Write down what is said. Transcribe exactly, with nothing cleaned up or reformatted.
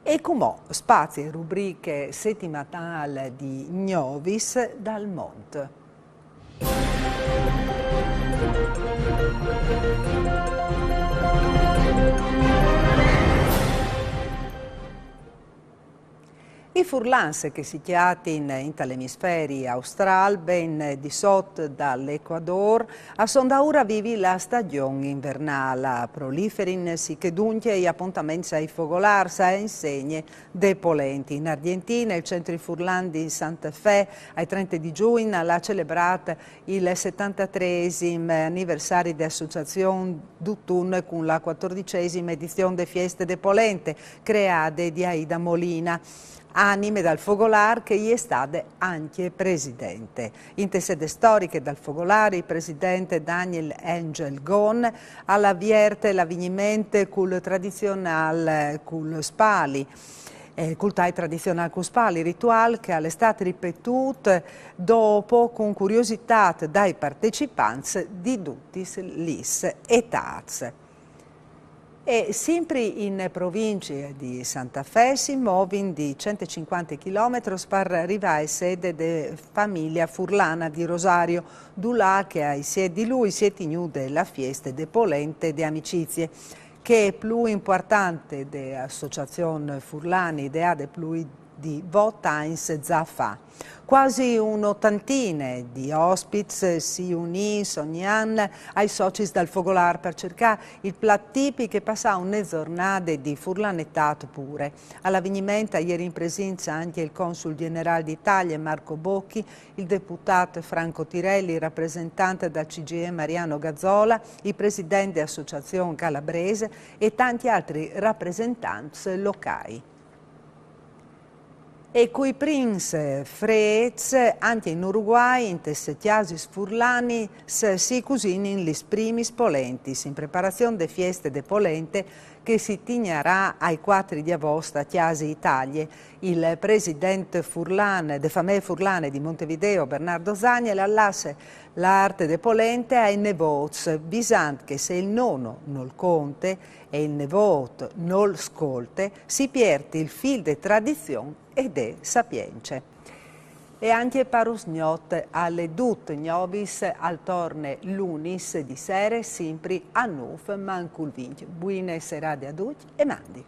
E cumò spazi e rubriche setimanâl di Gnovis dal Mont. I furlans che si cjatin intal emisferi austrâl, ben di sot dal Ecuador, a son daûr a vivi la stagjon invernâl. A proliferin sichè duncje i apontaments ai fogolârs, a insegne de polente. In Argjentine il Centri Furlan di Santa Fe ai trente di Jugn al à celebrât il setantatresim aniversari de associazion dutun cun la cuatordicesime edizion de Fieste de Polente, creade di Aida Molina, anime dal fogolâr che i è stade ancje presidente. Inte sede storiche dal fogolâr, il presidente Daniel Angel Gon al à viert l'avigniment cul tradizionâl, cul spali, eh, cul tai tradizionâl cul spali, rituâl che al è stât ripetût dopo cun curiositât dai partecipants di dutis lis etâts. E simpri in provincie di Santa Fe si movin di cent e cincuante chilometris par rivâ ae sede de famiglie furlane di Rosario, dulà che ai siet di Lui si è tignude la fieste de polente de amicizie, chê plui impuartante de associazion furlane ideade plui di vot agns za fa. Cuasi une otantine di ospits si unìs ogni an ai socis dal fogolâr par circâ il plat tipic e passâ une zornade di furlanetât pure. Al avigniment a jerin in presince ancje il consul gjenerâl di Italie Marco Bocchi, il deputât Franco Tirelli, il rapresentant dal C G I L Mariano Gazzola, il president de associazion calabrese e tancj altris rapresentants locâi. E cui prins frêts, ancje in Uruguay, intes cjasis furlanis, si cusinin lis primis polentis, in preparazion de fieste de polente che si tignarà ai cuatri di avost a Cjase Italie. Il president furlan, de famee furlane di Montevideo, Bernardo Zagnel, al lasse la art de polente ai nevôts, visant che se il nono nol conte e il nevôt nol scolte, si piert il fîl de tradizion e de sapience. E ancje par usgnot al è dut. Gnovis al torne lunis di sere, simpri a nûf mancul vincj. Buine serade a ducj e mandi.